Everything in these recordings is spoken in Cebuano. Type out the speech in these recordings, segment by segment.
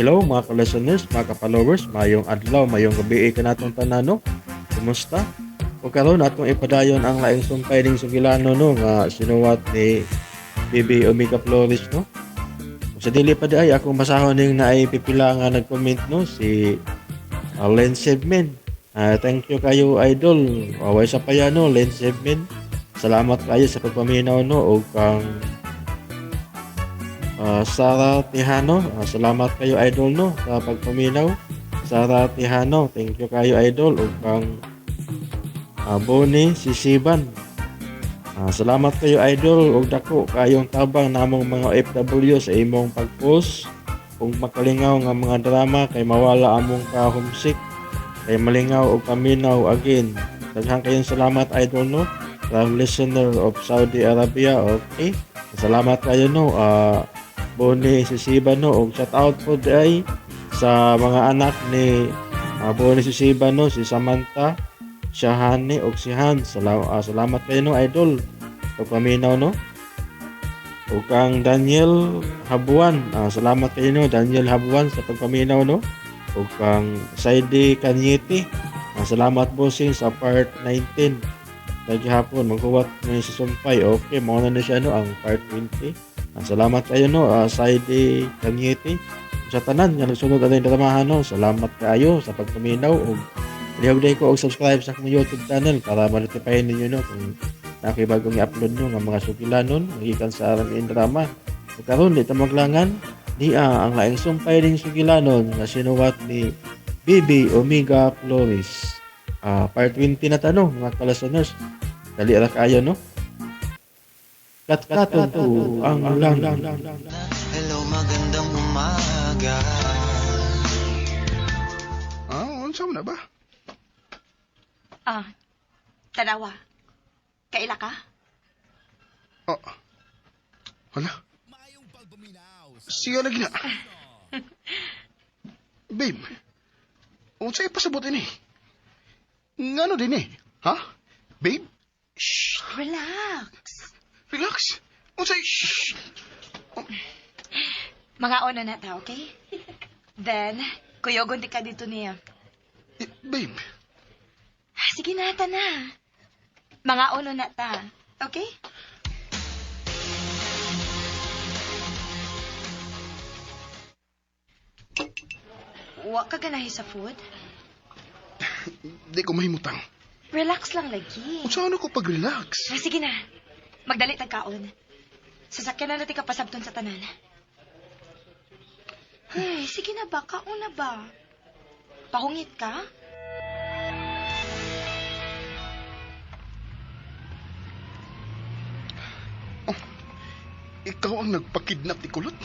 Hello mga ka-listeners, mga ka-followers, mayong adlaw, mayong gabi kanatong tanan, no? Kumusta? O karon atong ipadayon ang laing sumpay ning sugilano, no, nga sinuwat ni Bibi Omega Flores, no. Kung sa dili pa di ay akong basahon ning naay pipila nga nag-comment, no, si Len Sebman. Thank you kayo, idol. Away sa paya, no, Len Sebman. Salamat kayo sa pagpaminaw, no, ug kang Sara Tejano, salamat kayo, idol, no, sa pagpaminaw. Sara Tejano, thank you kayo, idol, ug kang Bonnie Sisiban. Salamat kayo, idol, ug dako kayong tabang namong mga OFW sa imong pag-post ug makalingaw nga mga drama kay mawala among ka-homesick kay malingaw og paminaw again. Daghang kayong salamat, idol, no, from listener of Saudi Arabia. Okay. Salamat kayo, no. Bonnie Sisiba, no, ug shout out po ay sa mga anak ni Bonnie Sisiba, no, si Samantha, Shahani ug si Hans. Salamat kayo, no, idol. Pagpaminaw, no. Ug kang Daniel Habuan, salamat kayo, no, Daniel Habuan, sa pagpaminaw, no. Ug kang Saidi Kanyeti, salamat, bossing, sa part 19. Naghapon maghuwat ni sa sumpay. Okay, mao na ni siya, no, ang part 20. Salamat kayo, no, Saidi Kanyeti. Sa tanan nga nagsunod ani dramahan, no, salamat kaayo sa pagpaminaw ug lihog day ko og subscribe sa akong YouTube channel para ma-notify ninyo, no, kung naa koy bagong i-upload, no, nga mga sugilanon gikan sa RMN Drama. Ug karon di ta maglangan, dia ang laing sumpay ning sugilanon nga sinuwat ni Bibi Omega Flores. Part 20 na ta, no, mga ka-listeners. Dali ra kaayo, no. Katkaton ko ang langit. Hello, magandang umaga. Unsa man na ba? Tanawa. Kaila ka? Oh. Hala. Siya lagi na. Babe, unsay pasabot ini? Ngano din eh? Ha? Babe? Shh, relax. Relax. Unsay shh. Mga ona na ta, okay? Then, kuyogon di ka dito niya. Eh, babe, Sige na, ta na. Mga ono na ta, okay? Wa ka ganahi sa food? Di ko mahimutang. Relax lang lagi. Unsa ano ko pag-relax? Sige na. Magdali tagkaon. Sasakyan na natin kapasabton sa tanan. Hey, sige na ba? Kaon na ba? Pahungit ka? Oh, ikaw ang nagpakidnap ni Kulot?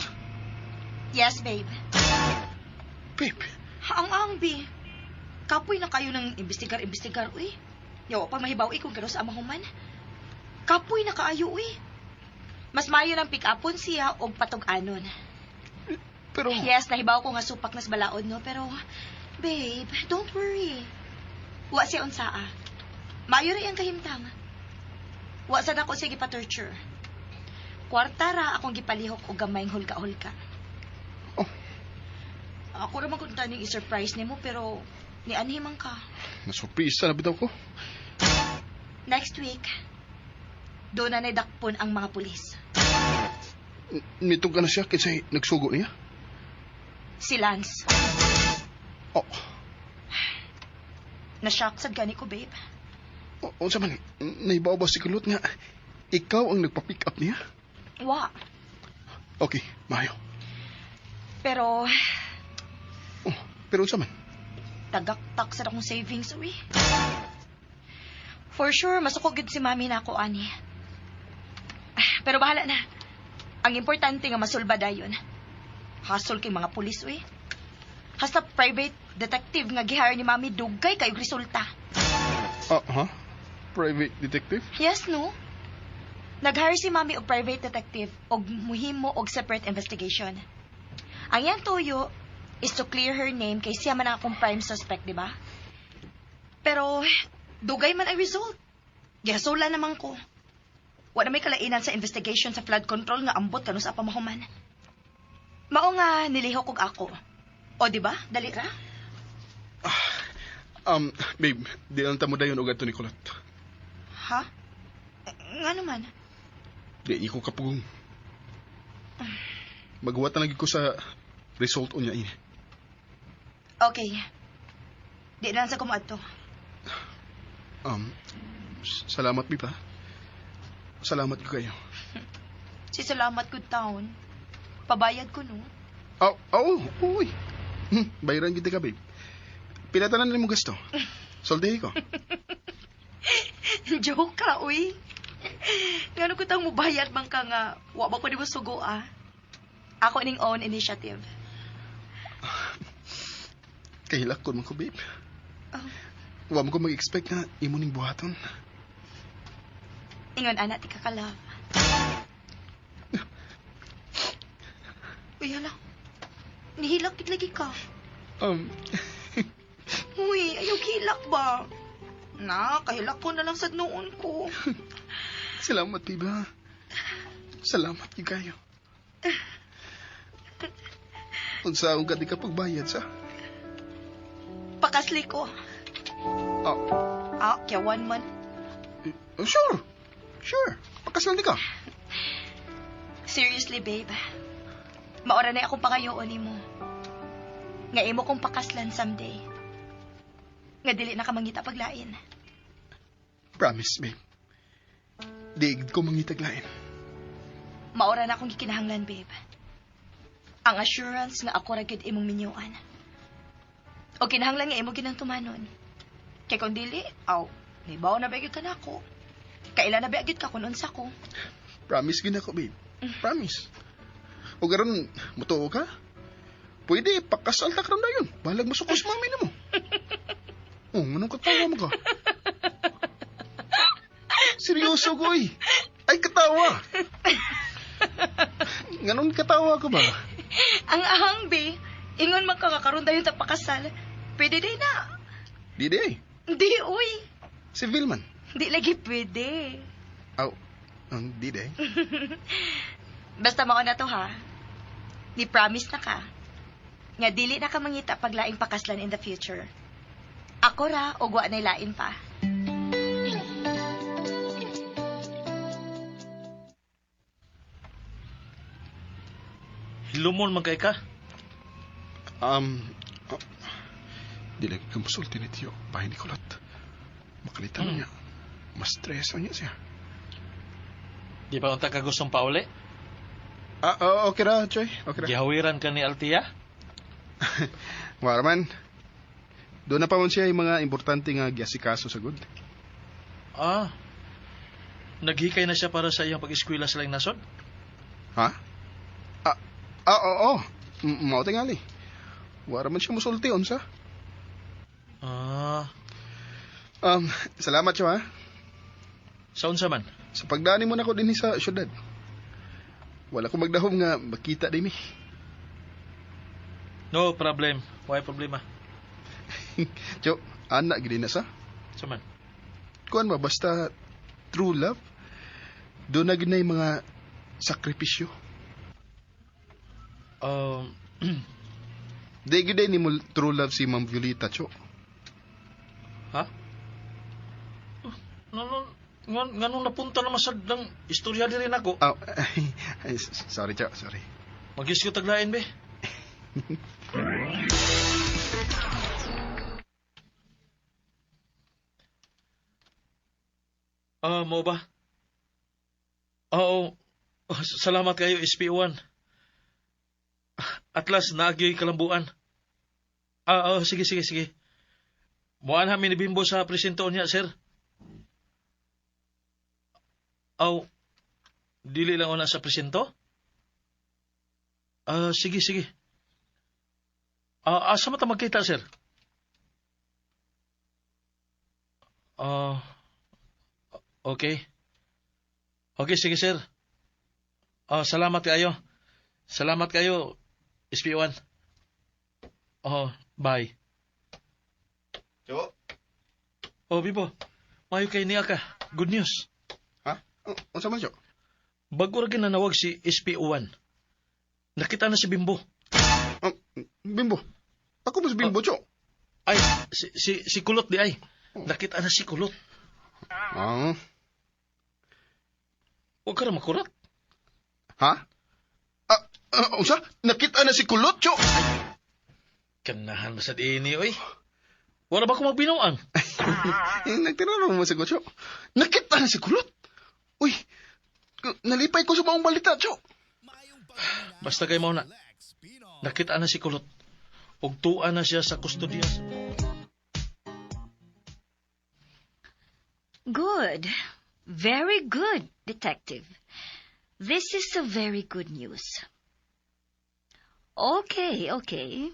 Yes, babe. Babe. Ang-ang, bi. Kapoy na kayo ng imbestigar-imbestigar, uy. Yawa pa mahibaw, kung gano'n sa amahuman. Kapoy na kaayo, uy. Mas mayo ng pick-upon siya og patog-anon. Pero Yes, nahibaw ko nga supak nas balaod, no? Pero, babe, don't worry. Wa siya unsaa. Mayo ra iyang kahimtang. Wa sad ako siya gipa-torture. Kwarta ra akong gipalihok og gamayng hulka-hulka. Oh. Ako ra man kung taning i-surprise nimo pero nianhi man ka. Nasurpresa na bitaw ko. Next week, doon na naidakpon ang mga pulis. Nitong ka na siya kinsay nagsugo niya? Si Lance. Oh. Na-shock sad gani ko, babe. O, unsa man, nahibaw ba si Kulot nga ikaw ang nagpa-pick up niya? Wa. Okay, maayo. Pero, Oh, pero unsa man? Tagaktak sa akong savings, uy. For sure, masuko gid si mami na ako, ani. Pero bahala na. Ang importante nga masulba dayon. Hasol kay mga pulis, uy. Hasta private detective nga gihire ni mami dugay kayo resulta. Ah, ha? Private detective? Yes, no? Nag-hire si mami og private detective og muhimo og separate investigation. Ang iyang tuyo is to clear her name kay siya man ang akong prime suspect, di ba? Pero dugay man ang result. Gihasula naman ko. Wala may kalainan sa investigation sa flood control nga ambot kanu sa pamahuman. Mao nga nilihok og ako. O, di ba? Dali ra. Babe, di lang ta mo dayon og adto ni Kulot. Ha? Eh, nga naman. Di ko kapugong. Maghuwat na lagi ko sa result unya ini. Okay. Di na lang sa kumaadto. Um, Salamat, babe, ha? Salamat ko kayo. Si salamat good town. Pabayad ko, no? Oh, oh, uy. Bayaran kita ka, babe. Pila tanan nimo gasto? Soldehi ko. Joke ka, uy. Ngano ko tang mubayad man ka nga, wa ba ko di mo sugo, ah. Ako ning own initiative. Kahilak ko man ko, babe. Oh. Wa mo ko mag-expect nga imo ning buhaton. Ingon, ana, ti ka ka-love. Uy, hala. Nihilak gid lagi ka. Uy, ayaw hilak ba? Na, kahilak ko na lang sa noon ko. Salamat, babe, ha? Salamat gyud kayo. Unsa akong di ka pagbayad sa? Pakasli ko. Oh, Ah, kyawan man. eh, sure. Sure. Pakaslan di ka. Seriously, babe. Maora na akong pangayoon nimo. Nga imo kong pakaslan someday. Nga dili na ka mangita paglain. Promise, babe. Di ko mangitag lain. Maora na akong gikinahanglan, babe. Ang assurance nga ako ra gyud imong minyuan. O kinahanglan nga imo ginang tumanon. Kay kung dili, aw, nibaw na ba gyud ka nako. Kaila na ba gyud ka kung unsa ko. Promise gyud ako, babe. Promise. O karon mutuo ka? Pwede, pakasal ta karon dayon. Balag masuko sa mami nimo. Oh, anong katawa mo ka? Seryoso ko, eh. Ay, katawa. Nganon katawa ka ba? Ang ahang, be. Ingon man ka nga karon dayon ta pakasal. Pwede day na. Di di ay. Di, uy. Civil man. Di lagi pwede. Aw, ang di di. Basta mao na to ha. Ni promise na ka. Nga dili na ka mangita paglaing pakaslan in the future. Ako ra og wa nay lain pa. Hilumon man kay ka. Oh, di lagi ka musulti ni Tio. Bahay ni Kulot. Makalitan niya. Mas stress niya siya. Di ba unta ka gustong pauli? Ah, oh, okay ra, Choy. Okay ra. Gihawiran ka ni Altia? Wala man. Doon na pa man siya yung mga importante nga giasikaso sa good. Ah. Naghikay na siya para sa iyang pag-eskwela sa laing nasod? Ha? Ah, ah, oo. Mao tingali. Wala man siya musulti unsa. Ah. Salamat siya ha. Sa unsa man? Sa pagdani mo na ko dinhi sa syudad. Wala ko magdahom nga makita din mi. No problem. Why problema? Cho, anak gid na sa. Sa man? Kuan ba basta true love? Doon na gid na yung mga sakripisyo. Di gid ni mo true love si Ma'am Violeta, Cho. Ha? No, no, nganong napunta naman sa dang istorya diri nako? Oh, ay, sorry, Cho, sorry. Magis ko taglain be. Ah, mo ba? Oo. Oh, salamat kayo, SP1. Atlas, naagyo'y kalambuan. Ah, oh, sige, sige, sige. Muan mi ni Bimbo sa presinto niya, sir. Aw, dili lang una sa presinto? Ah, sige, sige. Ah, asa man ta magkita, sir? Ah, okay. Okay, sige, sir. Ah, salamat kayo. Salamat kayo, SP1. Oh, bye. Cho? Oh, Bibo. Mayo kay niya ka. Good news. Ha? Unsa man, Cho? Bago ra ginanawag si SP1. Nakita na si Bimbo. Oh, Bimbo. Ako mas Bimbo, Cho. Ay, si Kulot di ay. Nakita na si Kulot. Ah. Huwag ka na makurat. Ha? Ah, unsa? Nakita na si Kulot, Cho. Kanahan ba sa dini, oy? Wala ba ko magbinuang? Eh, nagtinarong mo sa Cho. Nakita na si Kulot. Uy, nalipay ko sa maong balita, Cho. Basta kay mao na. Nakita na si Kulot. Ug tuwa na siya sa kustodiya. Good. Very good, detective. This is a very good news. Okay, okay.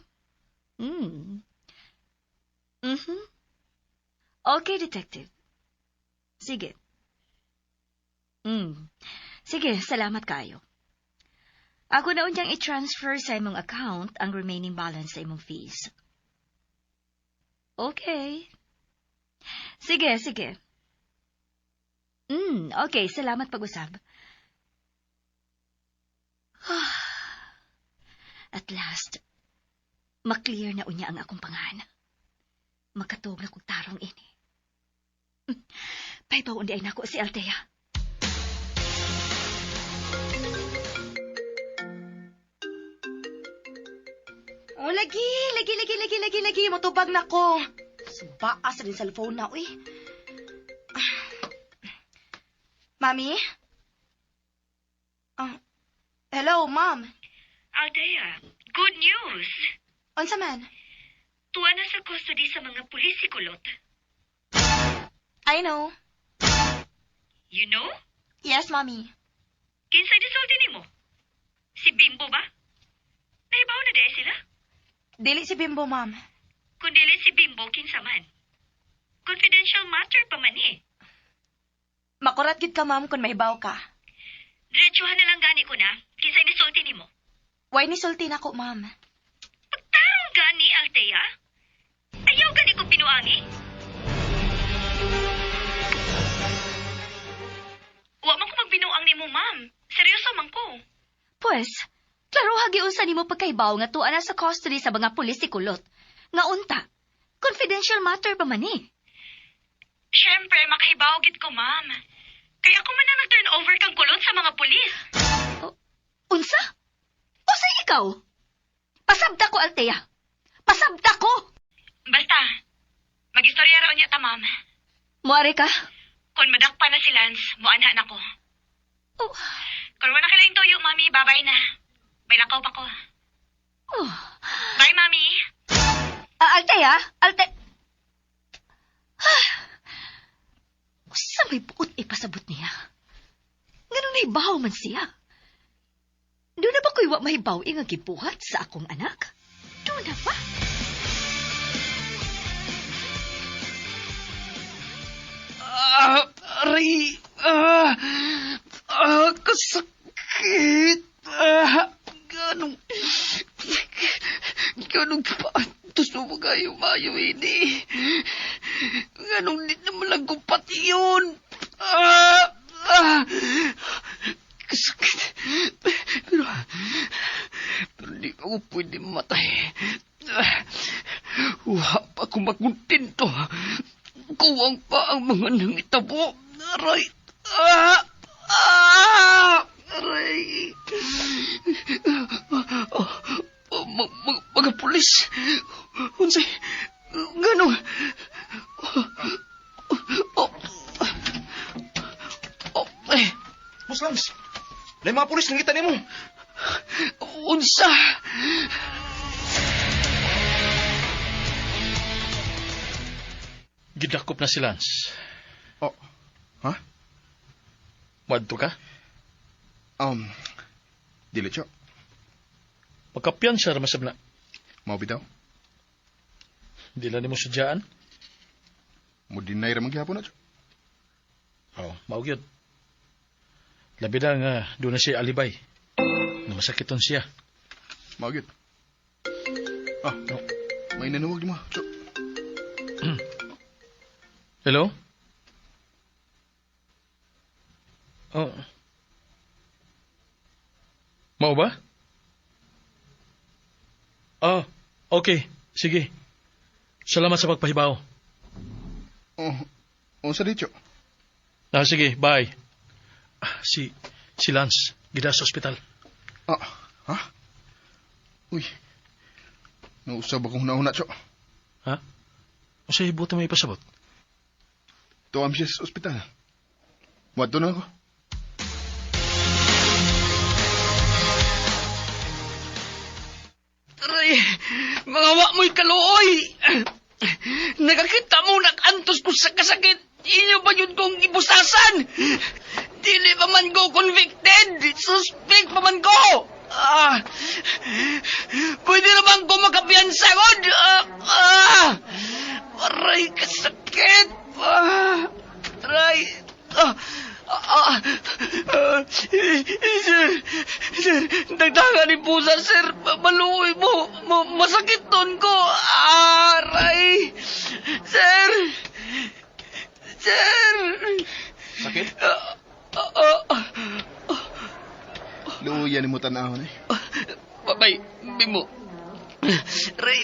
Okay, detective. Sige. Sige, salamat kayo. Ako na unyang i-transfer sa imong account ang remaining balance sa imong fees. Okay. Sige, sige. Okay, salamat pag-usab. At last, maklear na unya ang akong pangan. Makatog na kong tarong ini. Paybaw undi ay nako si Althea. Oh, lagi, lagi, lagi, lagi, lagi, lagi. Mutubag na ko. Subaas rin cellphone na, uy. Mami? Ah, hello, ma'am. Althea, good news. Unsa man? Tuwa na sa custody sa mga pulis si Kulot. I know. You know? Yes, mami. Kinsay disulti nimo? Si Bimbo ba? Nahibaw na di sila? Dili si Bimbo, ma'am. Kung dili si Bimbo, kinsa man. Confidential matter pa man eh. Makurat gid ka, ma'am, kung mahibaw ka. Diretsuhan na lang gani ko na, kinsay nisulti nimo. Why ni sulti na ko, ma'am? Pagtarong gani, Althea? Ayaw gani ko binuangi? Wa man ko magbinuang nimo, ma'am. Seryoso man ko. Pues, klaro hagi unsa nimo pagkahibaw nga tuwa na sa custody sa mga pulis si Kulot. Nga unta, confidential matter pa man eh. Siyempre, makahibaw gid ko, ma'am. Kaya ako man ang nag-turn over kang Kulot sa mga pulis. Unsa? Unsa ikaw? Pasabta ko, Althea. Pasabta ko! Basta, mag-istorya raw niya ta, ma'am. Muari ka? Kung madakpa na si Lance, muanhan ako. Oh. Kung wala kilaing tuyo, mami, babay na. May lakaw pa ko. Oh. Bye, mami. Althea? Althea? Usa may buot ipasabot niya. Ganun nahibaw man siya. Doon na ba ko'y wa mahibaw nga gibuhat sa akong anak? Doon na ba? Aray! Kasakit! Ganong paantos mo kayo mayo ini? Ganong di naman lang pati yun? Kasakit. Pero di ako pwede mamatay. Wa pa ako makontento. Kuwang pa ang mga nangitabo. Aray! Aray! Mga pulis! Unsay? Ganong? Oh, oh, eh. Boss Lance, may mga pulis nangita nimo. Unsa? Gidakop na si Lance. Oh. Ha? Muadto ka? Dili, Cho. Pagkapyan siya ramasab na. Mao bitaw. Di lang nimo sudyaan. Mo deny ra man gihapon na, Cho. Oo, mao gyud. Labi na nga doon na siya alibay. Nga masakiton siya. Mao gyud. Ah, no. May nanawag di mo, Cho. Hello? Oh. Mao ba? Ah, okay. Sige. Salamat sa pagpahibaw. Oh, unsa di, Cho? Ah, sige, bye. Ah, si Lance, gida sa ospital. Ah, ha? Uy. Nausab akong huna-huna, Cho. Ha? Unsay buot mo ipasabot? Tuam siya sa ospital. Wadto na ako. Aray, mga wa mo'y kaluoy. Nakakita mo, nakantos ko sa kasakit. Inyo ba yun kong ibusasan? Dili pa man ko convicted. Suspect pa man ko. Ah, pwede naman ko makapiyansa god. Ah, ah, aray, kasakit. Ah, aray. Ah, ah, ah, sir, sir, dagdagan ni pusa, sir. Maluoy mo. Masakit ton ko. Aray. Sir. Sir. Sakit? Ah, ah, ah. Luya ni mo tanahon eh. Babay, bimo. Ray,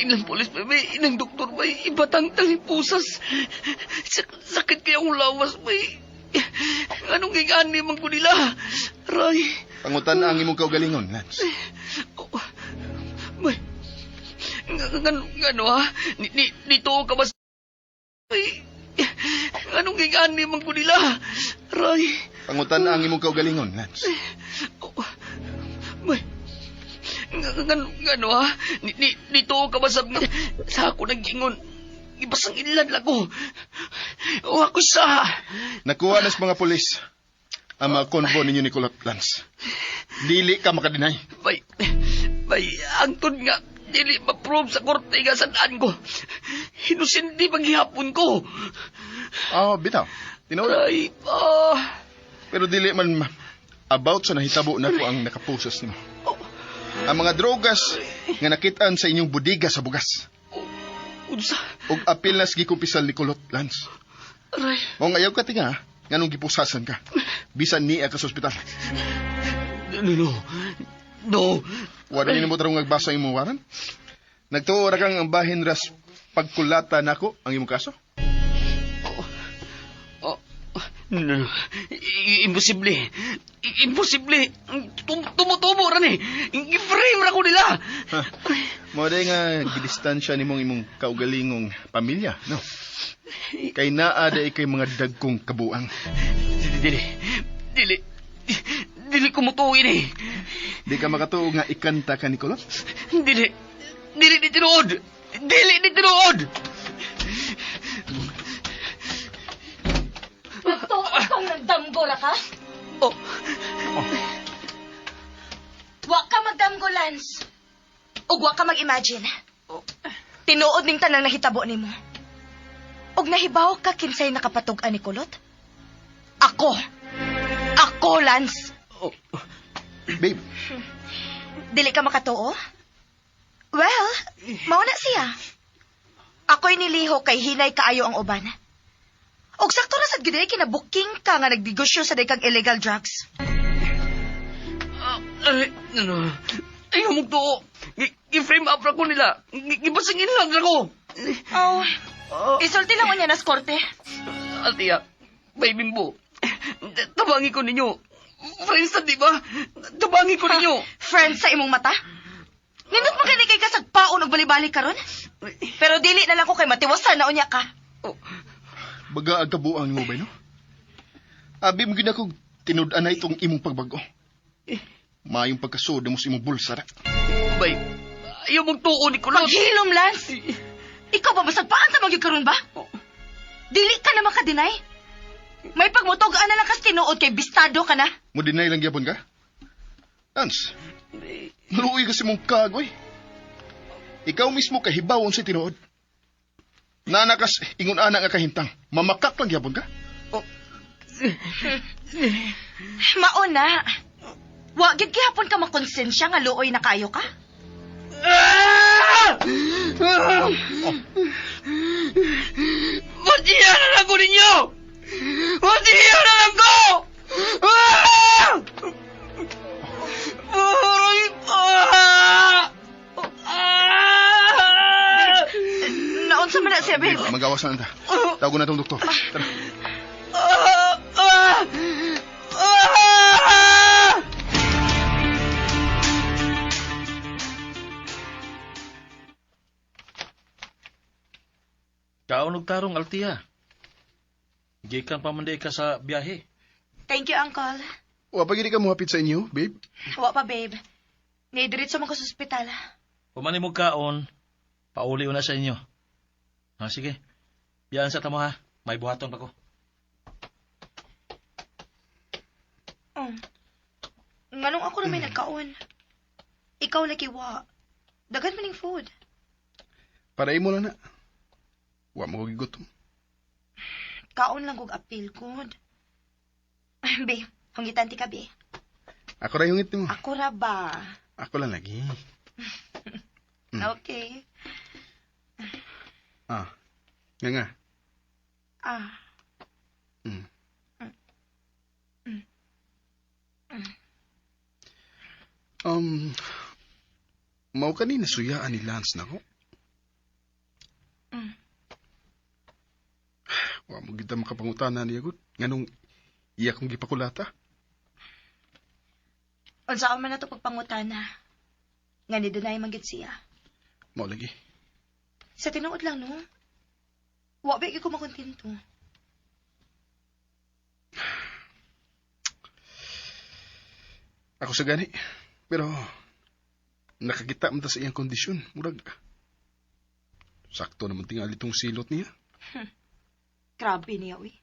ilang polis, bay, ilang doktor, bay, ibatang talipusas. Sakit kaya akong lawas, bay. Anong gigani man ko nila? Ray. Pangutan ang imong kaugalingon, Lance. Oh, bay, ngano ha? Dito ka ba bay? Anong gigani man ko nila? Ray. Pangutan ang imong kaugalingon, Lance. Oh, bay, ngano ha? Dito ka ba sa ako nag-ingon? Ibasang ilan lang ko. O ako sa... Nakuha na sa mga pulis ang mga konbo ninyo ni Kulot, Lance. Dili ka makadinay. Bay, bay, angtod nga, dili ma-prove sa korte nga sanaan ko. Hinusindi paghihapon ko. Ah, bitaw. Tinuod. Ay, ah. Pero dili man about sa nahitabo nako ang nakapusas nimo. Ang mga drogas nga nakitaan sa inyong budiga sa bugas. Unsa? Og apil na gikumpisal ni Kulot, Lance. Aray. Mao nga ayaw ka tinga, nganong gipusasan ka. Bisan niya ka sa ospital. No, no. No. Wala ni mo tarong nagbasa imong waran? Nagtuo ra kang ang bahin ras pagkulata nako ang imong kaso? Oh, no, no. Imposible. Imposible. Tumutubo ra ni. I-frame ra ko nila. Ha. Mao day nga gidistansya nimong imong kaugalingong pamilya, no? Kay naa day kay mga dagkong kabuang. Dili. Dili. Dili ko mutuo ini. Di ka makatuo nga ikanta ka ni Kulot? Dili. Dili ni tinuod. Dili ni tinuod. Nagtuo kang nagdamgo ra ka? Oh. Wa ka magdamgo, Lance. Ug wa ka mag-imagine. Tinuod ning tanang nahitabo nimo. Ug nahibaw ka kinsay nakapatug-an ni Kulot? Ako. Ako, Lance. Oh. Babe. Dili ka makatuo? Well, mao na siya. Ako'y niliho kay hinay kaayo ang uban. Og sakto ra sad gid ay kinabuking ka nga nagnegosyo sa day kag illegal drugs. Ay, ano? Ay, humugtuo. Gi-frame up ra ko nila. Gibasangin lang ra ko. Oh, isulti lang unya nas korte. Altia, may bimbo. Tabangi ko ninyo. Friends na, di ba? Tabangi ko ninyo. Friends sa imong mata? Nindot man kani kay kasagpaon og bali-bali karon. Pero dili na lang ko kay matiwasan na unya ka. Oh. Baga ang kabuang nimo bay, no? Abi mo gyud ako tinud-an na itong imong pagbago. Maayong pagkasud mo sa imong bulsa ra. Bay, ayaw mong tuo ni Kulot. Paghilom, Lance. Ikaw ba masagpaan ta magyud karon ba? Oh. Dili ka na makadeny. May pagmutog-an na lang kas tinuod kay bistado ka na. Mo deny lang gyapon ka? Lance, maluoy kasi mong kagoy. Ikaw mismo kahibawon sa tinuod. Nanakas ingon ana nga kahimtang. Mamakak lang gyapon ka. Oh. Mao na. Wa gid gihapon ka makonsensya nga luoy na kayo ka. Ah! Oh. Matiya na lang ko ninyo! Matiya na lang ko! Ah! Aray! Ah! Ah! man na siya, babe. Magawas na ta. Tawag na tong doktor. Tara. Ah! Ah! Ah! Kaon og tarong Altia. Gikan pa man di ka sa biyahe. Thank you, Uncle. Wa pa gid ka mohapit sa inyo, babe. Wa pa, babe. Nidiretso man ko sa ospital. Pumani mo kaon, pauli na sa inyo. Ha, sige. Biyaan sa tamo ha. May buhaton pa ko. Oh. Nganong ako na may nagkaon? Ikaw lagi wa. Daghan man ning food. Para imo lang na. Wa mo ko gigutom. Kaon lang kog apil good. Be, hungitan ti ka, be. Ako ra yung mo. Ako ra ba? Ako lang lagi. Okay. Ah. Nga nga. Ah. Mao kani nasuyaan ni Lance nako. Wa mo gid ta makapangutana niya gud nganong iya kong gipakulata. Unsa man na to pagpangutana? Nga ni deny man gid siya. Mao lagi. Sa tinuod lang no. Wa ba gyud ko makontento. Ako sa gani. Pero nakakita man ta sa iyang kondisyon, murag sakto naman tingali tong silot niya. Grabe niya uy.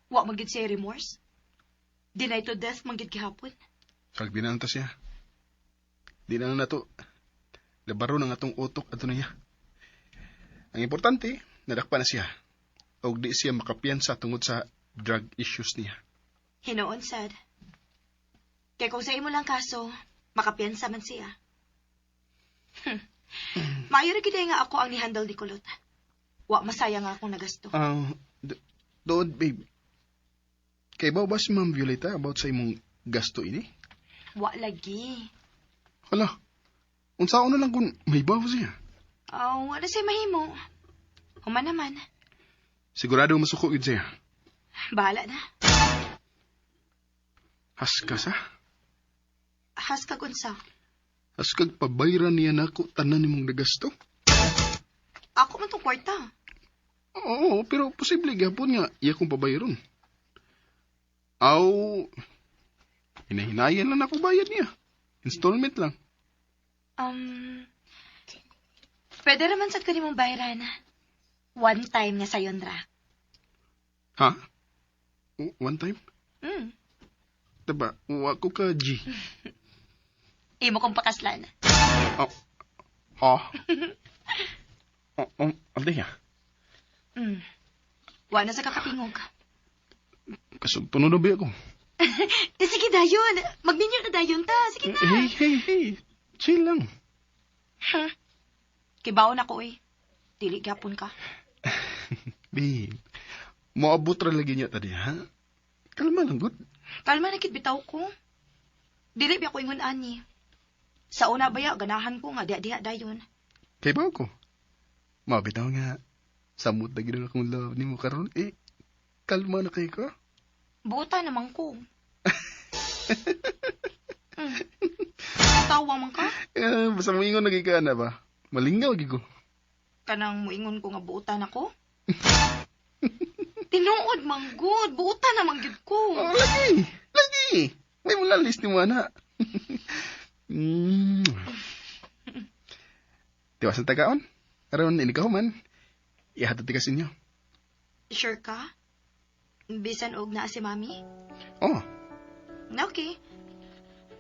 Wa man gid siya remorse. Deny to death man gid gihapon. Kalbi na lang ta siya. Di na lang nato labaro ng atong utok ato niya. Ang importante, nadakpa na siya. Og di siya makapiyansa tungod sa drug issues niya. Hinoon sad. Kay kung sa imo lang kaso, makapiyansa man siya. Maayo ra gid nga ako ang ni-handle ni Kulot. Wa masaya nga akong nagasto. Doon, babe. Kay ba ba si Ma'am Violeta about sa imong gasto ini? Wa lagi. Hala, unsaon na lang kung may bawo siya. Oh, wala siya mahimo. Human naman. Sigurado masuko yun siya. Bahala na. Haskas, ha? Haskag unsa. Haskag pabayra niya nako tanan nimong nagasto. Ako man tong kwarta. Oo, pero posible gihapon nga iya kong pabayron. Aw, hinahinayan lang ako bayad niya. Installment lang. Pwede naman sad ko nimong bayaran. One time nga sayon ra. Ha? One time? Mm. Diba, wa ko ka G. Imo kong pakaslan. Oh. Ha? Oh, oh, alday ha? Wa na sa kakatingog. Kasugto na ba ako? Eh, sige dayon. Magminyo na dayon ta. Sige na. Hey, hey, hey. Chill lang. Huh? Kibaon ako eh. Dili gyapon ka. Babe, moabot ra lagi niya tadi, ha? Kalma lang, good. Kalma na kid bitaw ko. Dili ba ako ingon ani. Sa una baya ganahan ko nga diha-diha dayon. Kay ba ko? Mabitaw nga. Samot na gid akong love nimo karon eh. Kalma na kay ko. Buta naman ko. Tawa man ka? Eh, basta moingon na ka na ba? Malingaw gid ko. Kanang moingon ko nga buutan ako? Tinuod man gud, buutan naman gid ko. Oh, lagi. Lagi. May mula list ni mo ana. Tiwasan tagaon. Aron ini ka human. Ihatod ti ka sa inyo. Sure ka? Bisan og naa si Mami? Oh. Okay.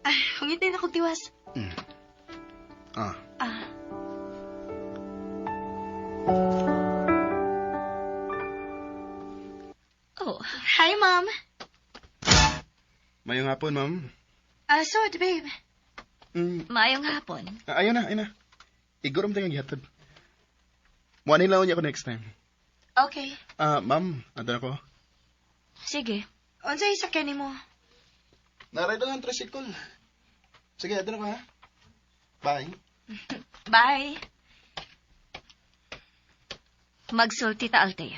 Ah, hungitin ako tiwas. Ah. Ah. Oh, Hi, Mom. Mayong hapon, ma'am. Ah, so, babe. Maayong hapon. Ah, ayun na, ayun na. Igor mo tayong gihatod. Muha nila niya ako next time. Okay. Ah, ma'am, ato na ko. Sige. Unsay sakyan nimo? Naray lang ang tricycle. Sige, ato na ko, ha? Bye. Bye. Magsulti ta, Althea.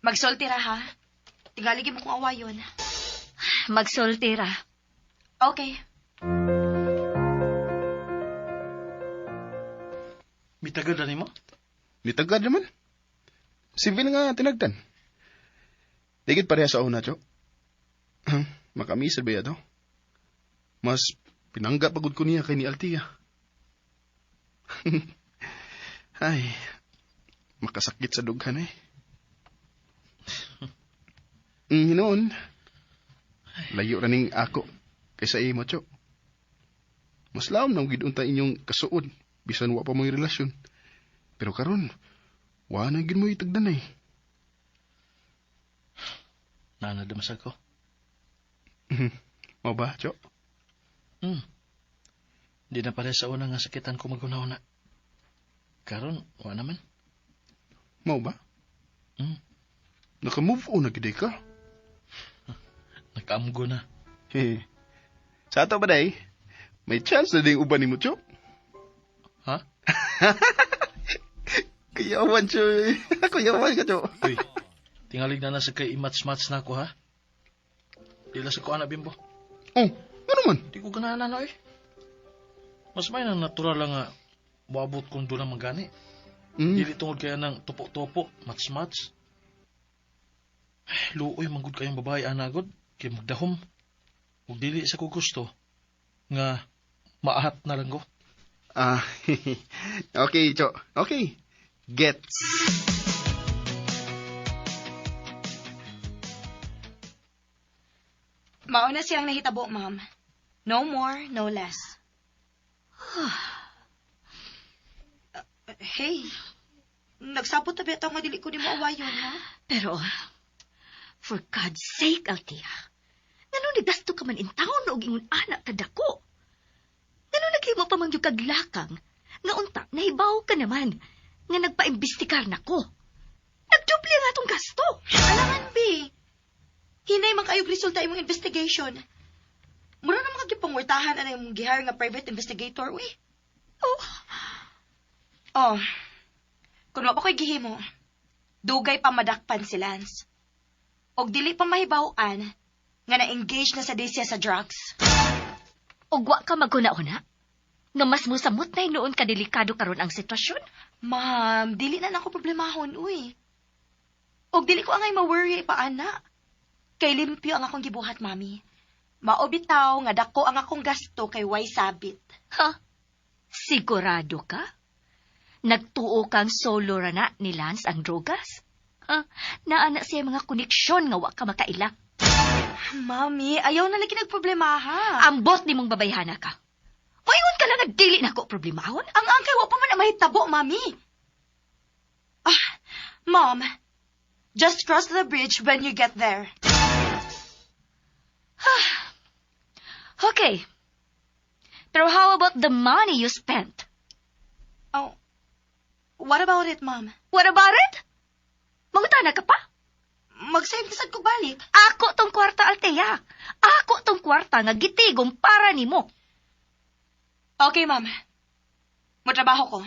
Magsulti ra ha. Tingali mo kong awayon. Magsulti ra. Okay. Mitagad na nimo? Nitagad naman. Civil nga tinagdan. Digit pareha sa una, Cho. Makamisad ba yato? Mas pinangga pagod ko niya kay ni Altia. Ay, makasakit sa dughan eh. Hinoon, layo ra ning ako kaysa imo, Cho. Mas laom na gid unta inyong kasuod bisan wa pa mo'y relasyon. Pero karon, wa na gid mo itagdanay. Nanadamasag ko. Mao ba, Cho? Di na pare sa una nga sakitan ko maghuna-huna. Karon, wa naman. Mao ba? Mm. Naka-move on na gid ka. Nakaamgo na. Hehe. Sa ato ba day? May chance na ding uban nimo, Cho. Ha? Kuyawan, Cho. Kuyawan ka, Cho. Uy, tingalig na na sa kay i-match-match na ako, ha? Di lang sa ko, anak, Bimbo. Oh, ano man? Di ko ganahan na, eh. Mas may nang natural lang nga moabot kung doon ang magani. Dili tungod kaya ng tupo-tupo, match-match. Ay, luoy, manggod kayong babae, anagod. Kaya magdahom. Ug dili sa ko gusto nga maahat na lang ko. Ah, okay, Cho. Okay. Gets. Mauna siyang nahitabo, ma'am. No more, no less. Hey, nagsabot na bitaw nga dili ko nimo awayon, ha? Pero, for God's sake, Althea, ngano nagasto ka man in town og ingon ana kadako? Ngano naghimo pa man gyud kag lakang nga unta nahibaw ka naman nga nagpaimbestigar nako? Nagdoble nga atong gasto. Alangan, be. Hinay man kayog resulta imong investigation. Mura na mga gipangwartahan ana imong gihire nga private investigator, uy. Oh, Oh. Kung wa pa ko'y gihimo, dugay pa madakpan si Lance. Og dili pa mahibaw-an nga na-engage na sa siya sa drugs. Og wa ka maghuna-huna nga mas musamot na hinuon ka delikado karon ang sitwasyon? Ma'am, dili na nako problemahon, uy. Og dili ko angay ma-worry pa, ana. Kay limpyo ang akong gibuhat, mami. Mao bitaw nga dako ang akong gasto kay way sabit. Ha? Sigurado ka? Nagtuo kang solo ra na ni Lance ang drogas? Ha? Naa na siya mga koneksyon nga wa ka makaila. Mami, ayaw na lagi nagproblema, ha? Ambot nimong babayhana ka. Moingon ka lang nga dili na ko problemahon? Ang angkay wa pa man ang mahitabo, mami. Ah, Mom, just cross the bridge when you get there. Okay. Pero how about the money you spent? Oh, what about it, Mom? What about it? Mangutana ka pa? Mag-save na sad ko balik. Ako tong kwarta, Althea. Ako tong kwarta nga gitigom para nimo. Okay, Ma'am. Motrabaho ko.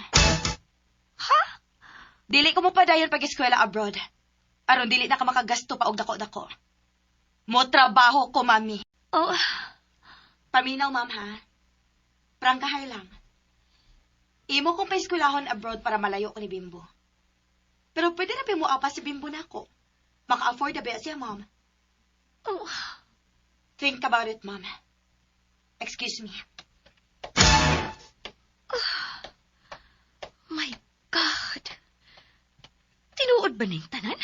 Ha? Dili ko mo padayon pag-eskwela abroad. Aron dili na ka makagasto pa og dako-dako. Motrabaho ko, Mami. Oh, Paminaw, Ma'am, ha? Prangkahay lang. Imo kong paeskwelahon abroad para malayo ko ni Bimbo. Pero pwede na mo apa si Bimbo nako. Maka-afford na ba siya, Ma'am? Oh. Think about it, Ma'am. Excuse me. My God. Tinuod ba ning tanan?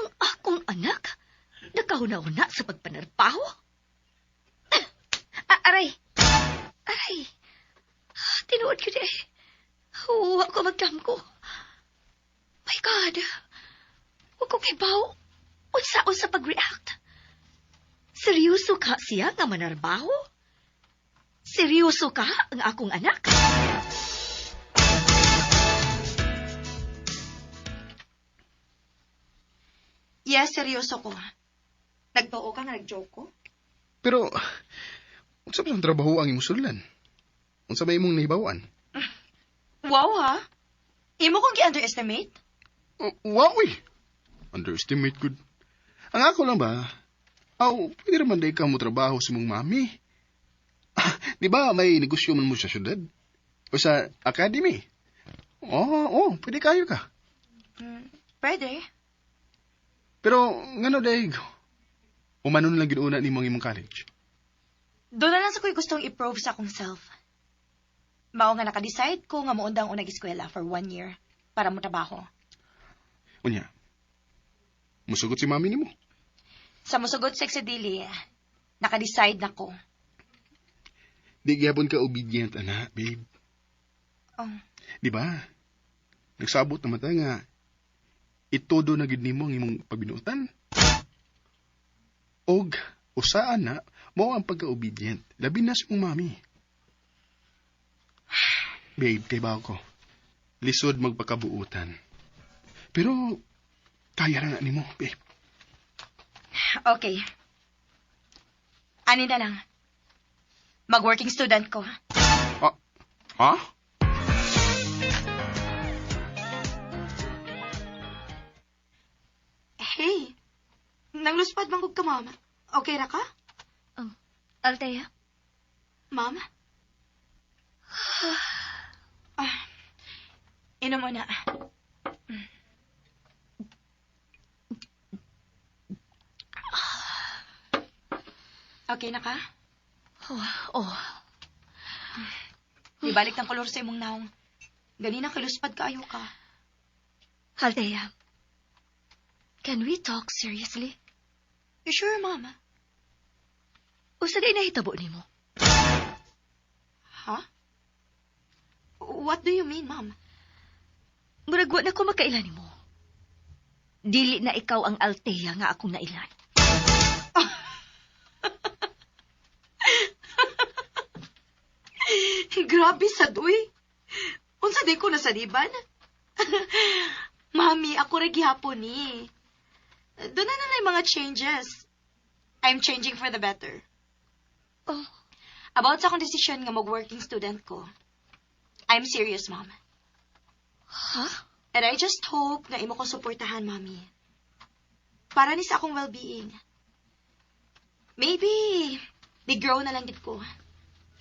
Ang akong anak nakahuna-huna sa pagpanarbaho? Ah, aray! Aray! Tinuod yun eh. Wa ko magdamgo. My God! Wa ko kibaw. Unsaon sa pag-react? Seryoso ka siya nga manarbaho? Seryoso ka ang akong anak? Yes, seryoso ko. Nagtuo ka nga nag-joke ko? Pero, unsa ba ang trabaho ang imong sullan? Unsa ba imong nahibawan? Wow, ha? Imo kong gi-underestimate? Oh, wow, eh. Underestimate gud. Ang ako lang ba, aw, pwede naman day ka mo trabaho sa mong mami. Ah, di ba may negosyo man mo sa syudad? O sa academy? Oo, oh, pwede kayo ka. Pwede. Pero, ngano day, umanon lang gid una ni imong college. Doon na lang sa ko'y gustong i-prove sa akong self. Mao nga naka-decide ko nga muundang unag eskwela for one year para mo trabaho. Unya, musugot si mami nimo. Sa musugot sa dili, naka-decide na ko. Di gyapon ka obedient, ana, babe. Oh. Di ba? Nagsabot naman ta nga itudo na gid nimo ang imong pagbinuotan. Og usaan na mo ang pagka-obedient. Labi na sa imong mami. Babe, kay ba ko? Lisod magpakabuutan. Pero kaya ra na nimo, babe. Okay. Ani na lang. Mag-working student ko. Ah, ha? Hey, nangluspad man gud ka, ma'am. Okay ra ka? Oh, Althea? Ma'am? Ah, inom mo na. Okay na ka? Oh. Ibalik ng kolor sa imong naong. Ganina kiluspad kaayo ka. Althea, can we talk seriously? You sure, ma'am? Usa day nahitabo nimo? Ha? What do you mean, ma'am? Murag wa na ko makaila nimo. Dili na ikaw ang Althea nga akong nailan. Grabe sa duy. Unsa di ko nasaliban? Mami, ako ra gihapon ni. Doon na na mga changes. I'm changing for the better. Oh. About sa akong desisyon nga mag-working student ko. I'm serious, Mom. Huh? And I just hope na imo ko suportahan, Mami. Para ni sa akong well-being. Maybe, di grow na lang gid ko.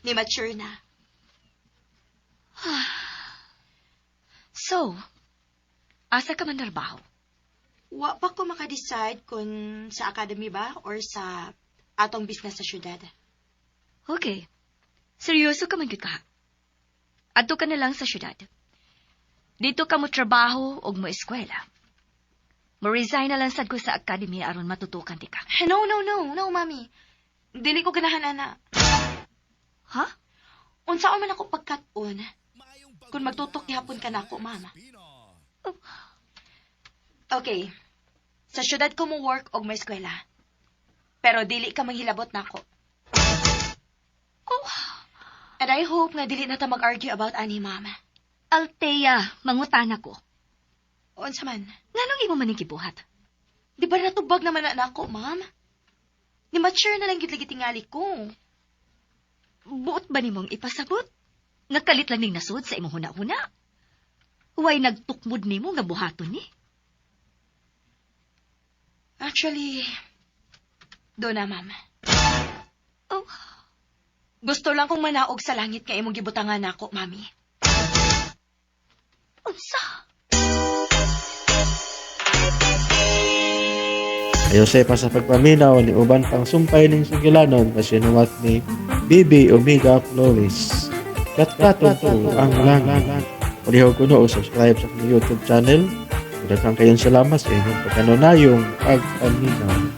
Ni mature na. So, asa ka man trabaho? Wa pa ko maka-decide kung sa academy ba or sa atong business sa syudad. Okay. Seryoso ka man gyud ka. Adto ka na lang sa syudad. Dito ka mo trabaho og mo eskwela. Mo-resign na lang sad ko sa academy aron matutukan di ka. No, no, no, no, Mami. Dili ko ganahan, ana. Ha? Unsaon man ako pagkat-on kung magtutok gihapon ka nako, Mama. Oh. Okay. Sa syudad ko mo work og may eskwela. Pero dili ka manghilabot nako. Oh. And I hope nga dili na ta mag-argue about ani, Mama. Althea, mangutana ko. Unsa man? Nganong imo man ning gibuhat? Di ba natubag naman na nako, Ma'am? Ni mature na lang gid lagi tingali ko. Buot ba nimong ipasabot? Nakalit lang ning nasod sa imong huna-huna? Way nagtukmod nimo nga buhaton ni? Actually, do na, Ma'am. Oh. Gusto lang kong manaog sa langit nga imong gibutangan nako, Mami. Unsa? Ayo pa sa pagpaminaw ni uban pang sumpay ning sugilanon na sinuwat ni Bibi Omega Flores. Katkaton to ang langit. Palihog ko no, subscribe sa akong YouTube channel. Daghang kayong salamat sa inyong pagkanunayong pagpaminaw.